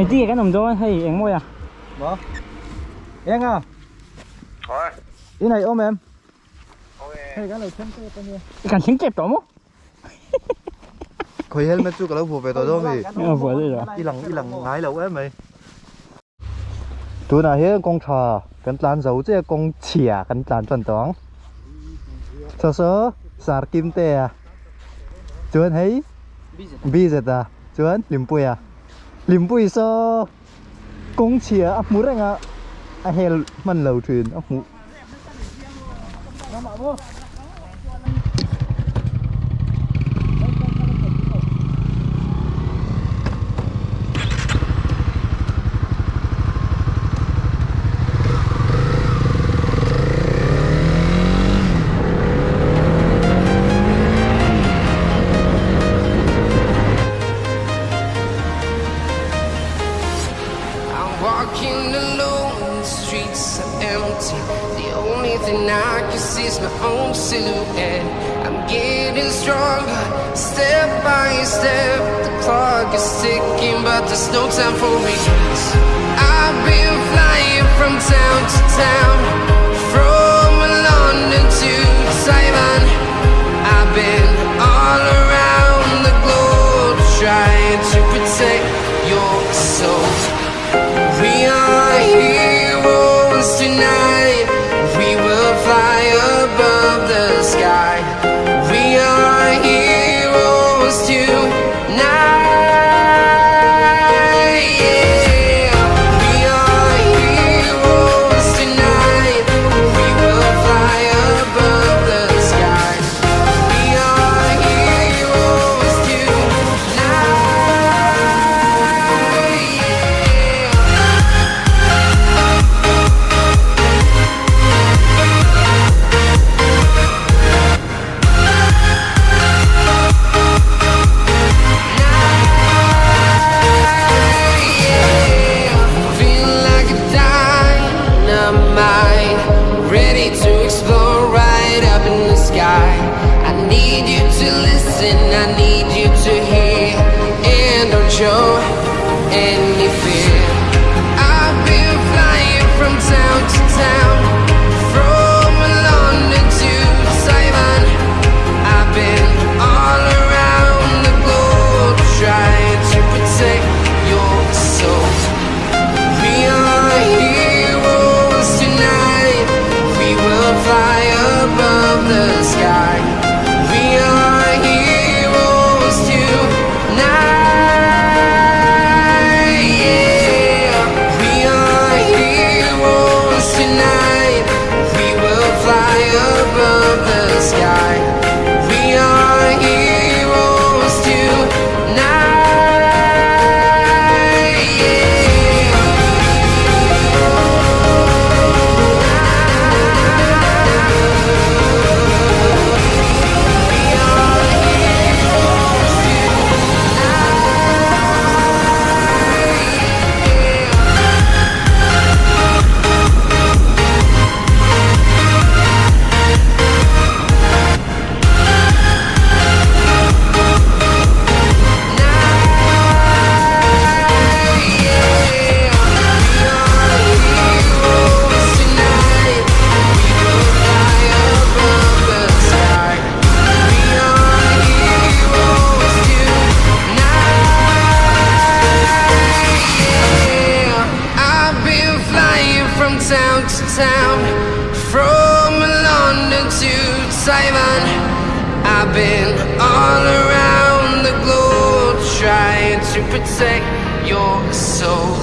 Engtin nge kan awm dawn hei eng mawi a? Maw? Eng a? I ngaih awm em? Hei kan lo thleng tep a nia. Kan thleng tep tawh maw? Khawi helmet chu ka lo vuah ve tawh dawn mi? A vuah daih lo. I lang i lang ngai lo em mai. Tunah hian kawng tha kan tlan zo chiah kawng chhia kan tlan tan tawh ang. Saw saw sar kim te a chuan hei BZ a chuan Hlimpui a Hlimpui saw kawng chhia a hmu reng a a hel hman lo thin a hmuh. I'm walking alone, the streets are empty. The only thing I can see is my own silhouette. I'm getting stronger, step by step. The clock is ticking, but there's no time for regrets. I've been flying from town to town, from London to Taiwan. I've been all around the globe trying to protect your soul. We are heroes tonight. We will fly above the sky. We are heroes tonight. Yeah. We are heroes tonight. We will fly above the sky. We are heroes tonight. Yeah. Feel like a dynamite, ready to explode right up in the sky. I need you to listen, I need you to hear, and don't show any fear. I've been flying from town to town, from London to Taiwan. I've been all around the globe trying to protect your soul. We are heroes tonight. We will fly above the sky. We are heroes tonight. Yeah. We are heroes tonight. We will fly above the sky. We are heroes tonight. Yeah. I've been flying from town to town, from London to Taiwan. I've been all around the globe trying to protect your soul.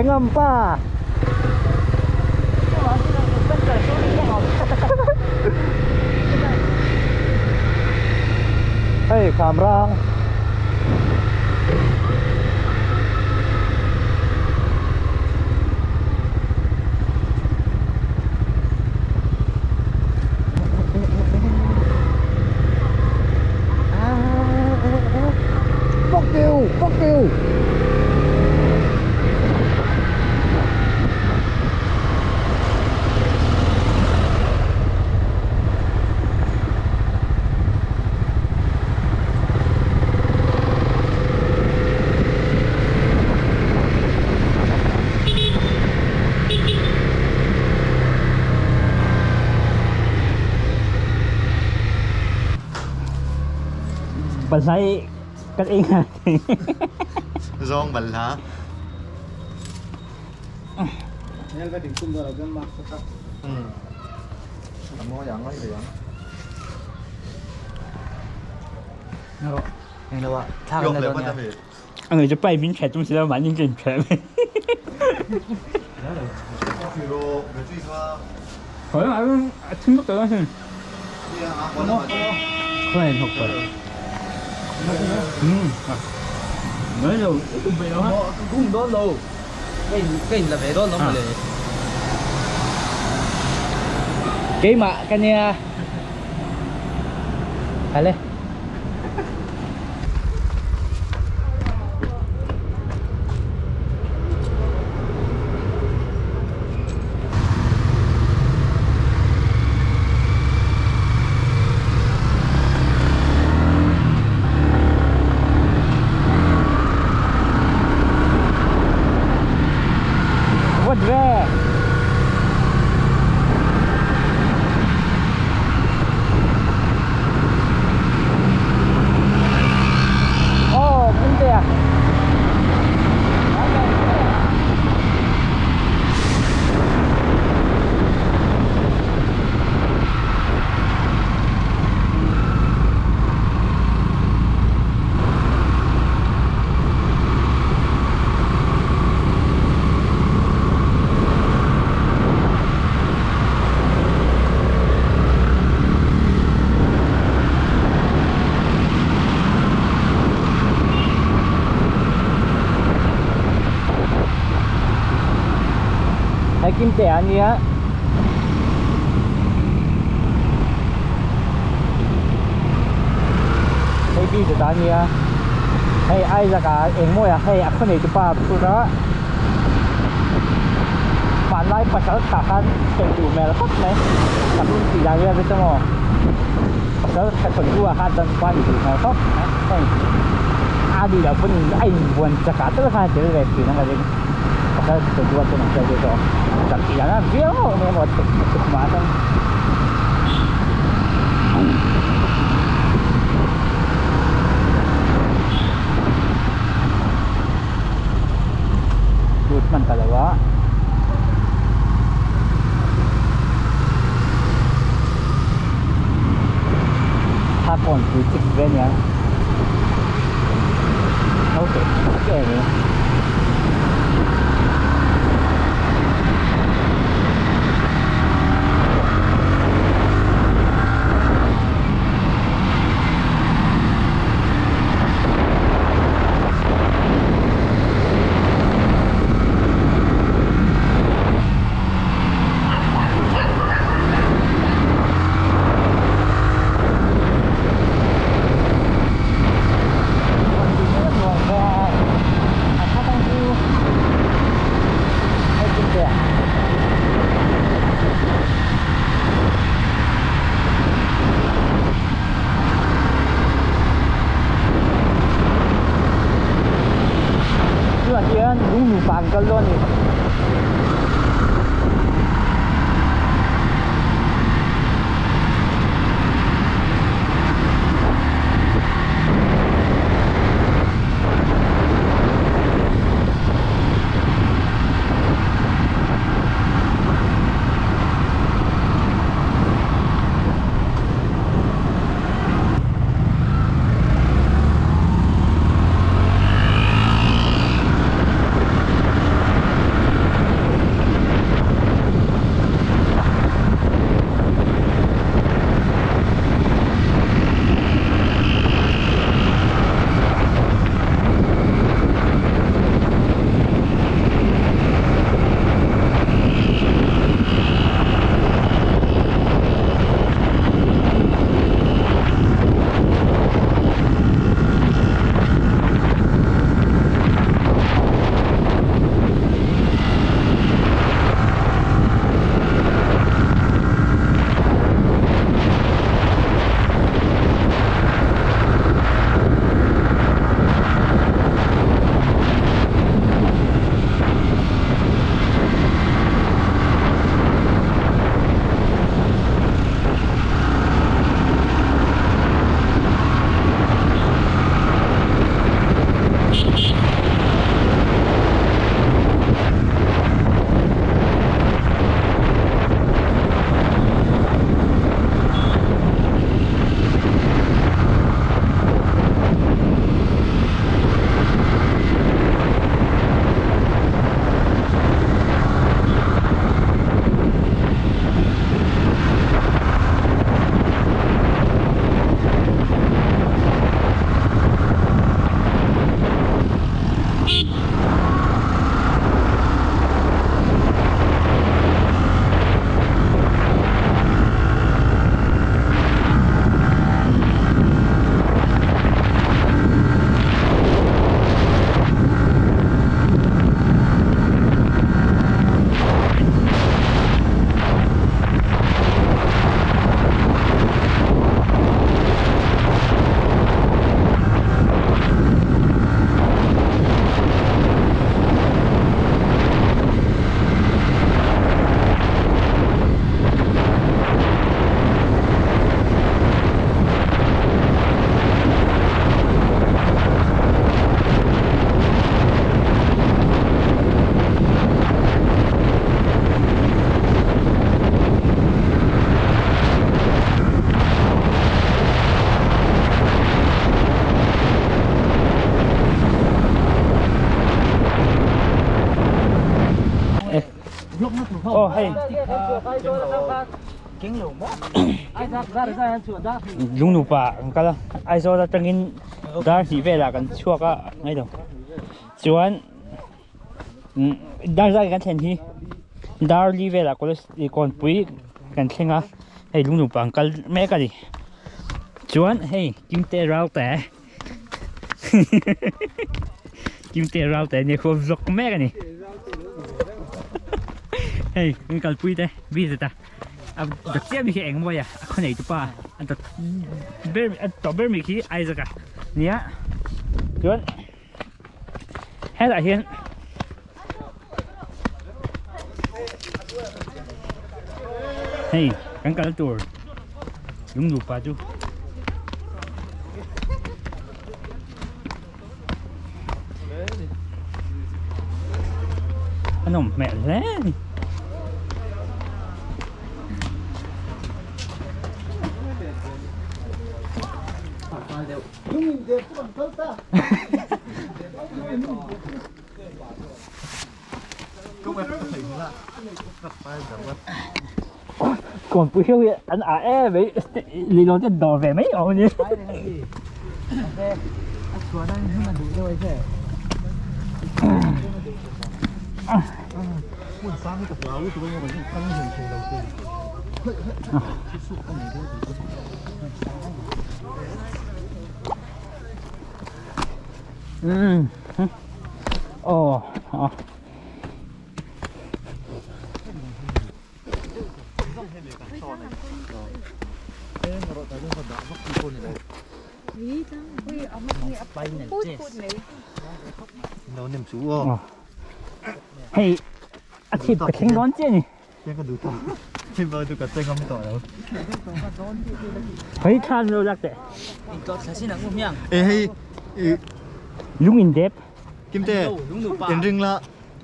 Thengam pa. Hei kham rang. Fuck you! Fuck you! Balai kan ei nghal. Zawng balhla. Ang người cho bay mình trẻ chúng sẽ mà những cái trẻ khỏi mà thương lúc đó chứ không học rồi nói rồi cũng về đó cũng đó đâu cái cái là về đó nó mà để cái mà cái nha phải lên What there? Oh, cũng kìa. Hãy kim tẻ anh nhé. Hãy bi cho ta nhé. Hãy ai ra cả em mua à hãy à con này cho bà phụ đó. Bạn lại bắt đầu thả khăn tiền đủ mẹ là khóc này. Tập luôn chỉ là cái gì mà. Bắt đầu thả phần đua khăn tận quan đủ mẹ khóc. Hãy a đi là phân anh buồn chắc cả tất cả chỉ là thì nó là gì. Bắt đầu từ đua cho nó chơi cho. Chẳng chỉ là nó viếu nên một thực mà thôi. Lut man kalawa. Tha kon pui chik ve nia. Ok, ok. Hian lung nupa an kal dawn a ni. Aw hei Lungnupa kan kal a Aizawl atangin dar hnih velah kan chhuak a ngai lo chuan dar zai kan thlen hi dar li velah college kawnpui kan thleng a hei Lungnupa an kal mek a ni chuan hei Kimte Ralte Kimte Ralte nia khuap zawk mek a ni hei kan kalpui te visit a a dawt chiah mi khi eng mawi a a khaw nei tupa a dawt ber a tawp ber mi khi Isaac a nia chuan hetah hian hei kan kal tur lung nupa chu a nawm hmel hle a ni. Kawnpui hiau hi an ah em mai leilawn te an dawr ve mai awm a ni. Aw aw. Hei a chhip ka thleng dawn chiah a ni. Hei thla an lo lak teh. Lung in dep. Kimte in ring la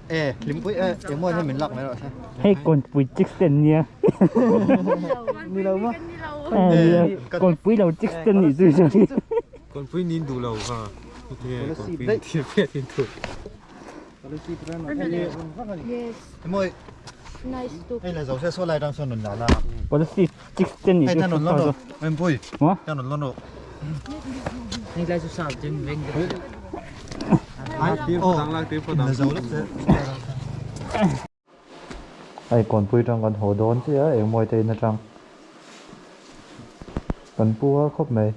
e hlimpui e engmaw hian min lak mai rawh se. Hei kawnpui chicks te an nia. Ni lo maw? Kawnpui lo chicks te an nih chu chuan. Kawnpui nin duh lo kha. Kawnpui thil phet in thu. Engmaw hei la zo se saw lai tang sawn rawn la la. Policy chicks te an nih chu. Hei tan rawn lawn rawh. Hlimpui. Maw? Tan rawn lawn rawh. Hei kawnpui tang kan haw dawn chiah a engmawi te in atang kan pu a khawp mai.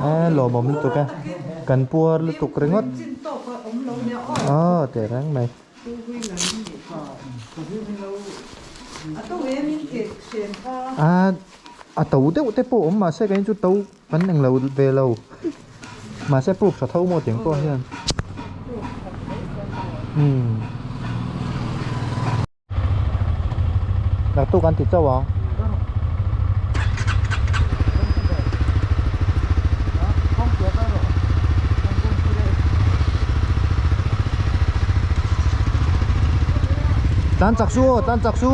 E lawmawm lutuk e kan puar lutuk ringawt aw tehreng mai. A a to deuh te pawh awm mahse kei chu to kan englo ve lo mahse proof tha tho maw tiang pawh hian umm naktuk an ti chauh ang. Tan chak su aw, tan chak su.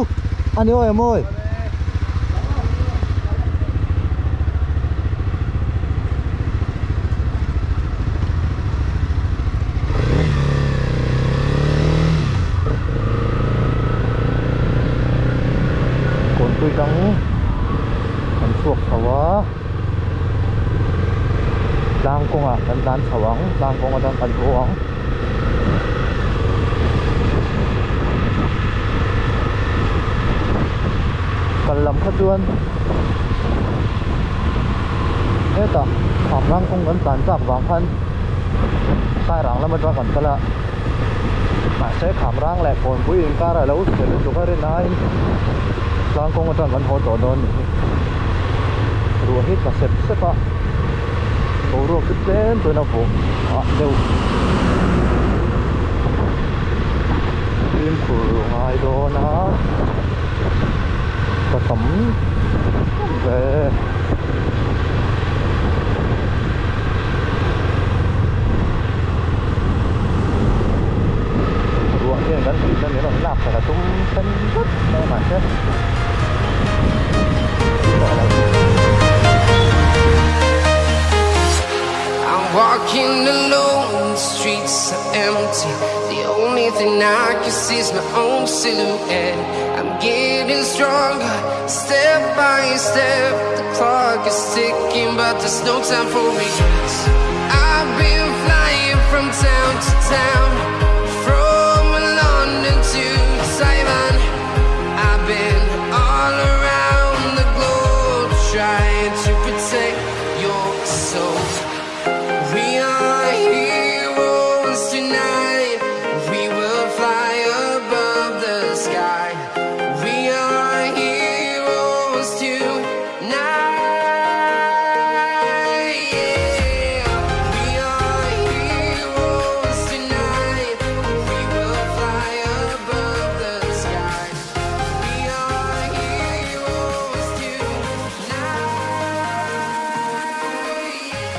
Ani aw em awi. Kawnpui tang kan chhuak chho a. Tlang kawngah kan tlan chho ang, tlang kawng atang kan haw ang. Kal lam kha chuan hetah Khamrang kawng kan tlan chak vang khan Sairang lam atang kan kal a, mahse Khamrang leh Kawnpui inkar a lo chhe lutuk a rin aiin tlang kawng atang kan haw tawh dawn a nih hi. Ruah hi tla sep sep a, boruak chu tlem chuan a vawh ah deuh. Fimkhur ngai dawn a, ka tam ve. Ruah hian kan tih chuan min rawn lak sak a tum then vek mai mahse. I'm walking alone the streets. empty. The only thing I can see is my own silhouette. I'm getting stronger, step by step. The clock is ticking, but there's no time for regrets. I've been flying from town to town, from London to Taiwan. I've been all around the globe trying to protect your soul. We are heroes tonight. We will fly above the sky. We are heroes tonight. Yeah. We are heroes tonight. We will fly above the sky. We are heroes tonight. Yeah.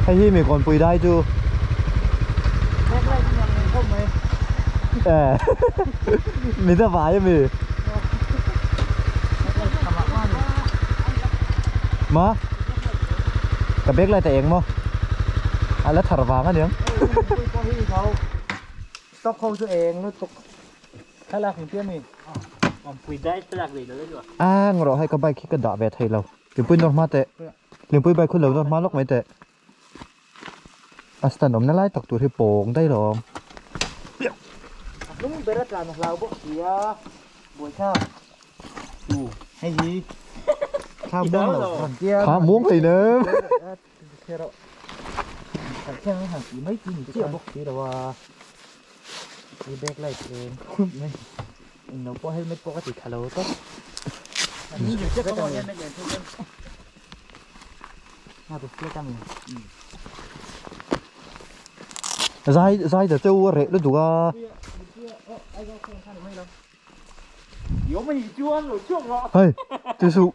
Hei hi mi kawnpui dai chu eh min a vai ami ma ka bag lai ta eng maw a la thar vang aniang Stock ho chu eng lutuk thlalak in pian mi awmpui dai thlalak leh lo chu a ngawh hei ka bike hi ka dah ve thei lo Limpui nawr hma teh Limpui bike khu lo nawr hma lawk mai teh a stand awmna lai tak tur hi pawng daih lo awm. A hnung ber a tlan a hlau bawk si a buaithlak u hei hi thla muang lo rawn tia Thla muang hlei nem. Kan khian han tih mai chu ni chiah bawk si lo a i back light eng khup mai englo pawh helmet pawh ka ti tha lo tawp. Zai zai ta cheu a reh lutuk a. Hei ti suh.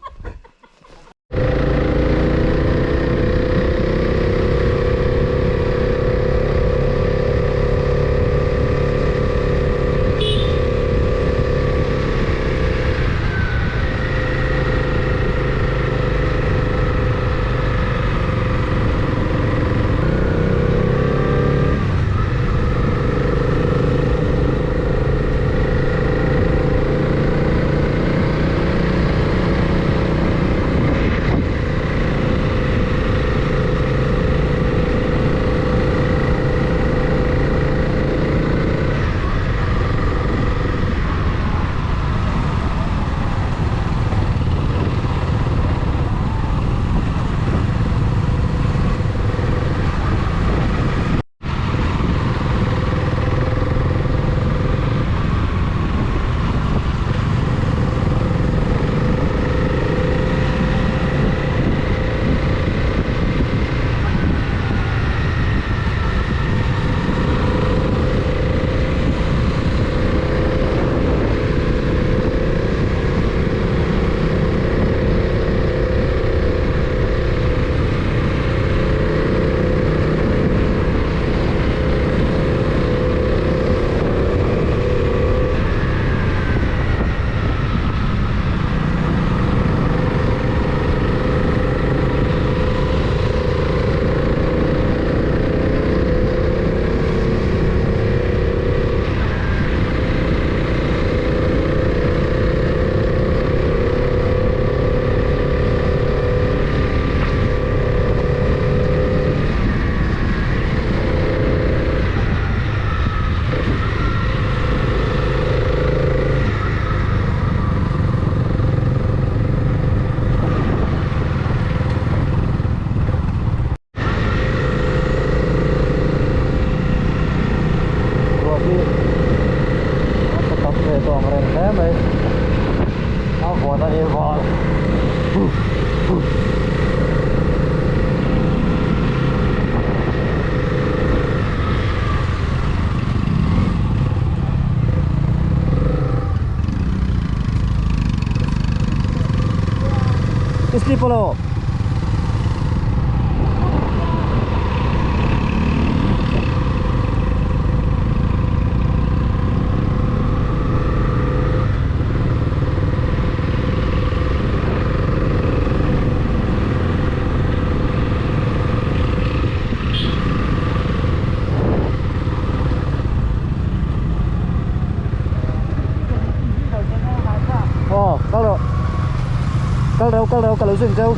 Ruah hi a tla tam ve tawh ang reng hle mai a vawt a ni vawt huh huh. I slip alaw. Kal rau kal rau ka lo zui ang cheu.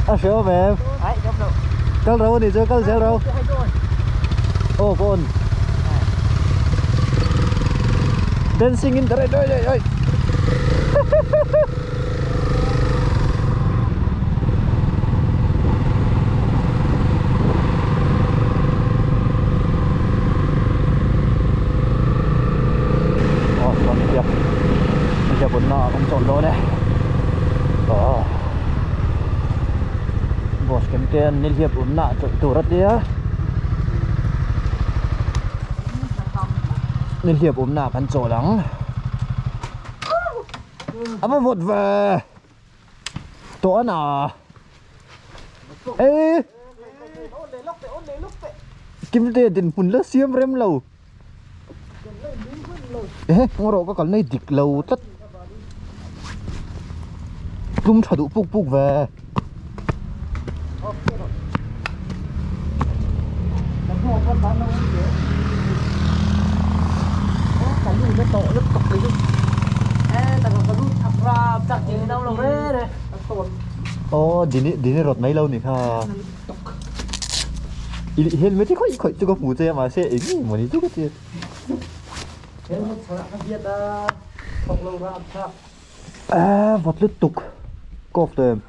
A hre awm em? Kal rau a nih chu kal zel rau. Aw ka on. Dancing in the rain oi oi oi. Aw chuan nihliap nihliap unna ah kan chawl dawn e aw boss kem te an nihliap unna ah chawlh tur a tia nihliap awmna ah kan chawl ang a va vawt ve tawh a na e kimte dinhmun la siam rem lo ehe ngaw ka kalna hi dik lo tlat tlum tha duh puk puk ve. Aw dini dini rawt mai lo ni kha i helmet hi khawih khawih chu ka hmu che a mahse eng nge mawni chu ka ti a vawt lutuk cough tawh em?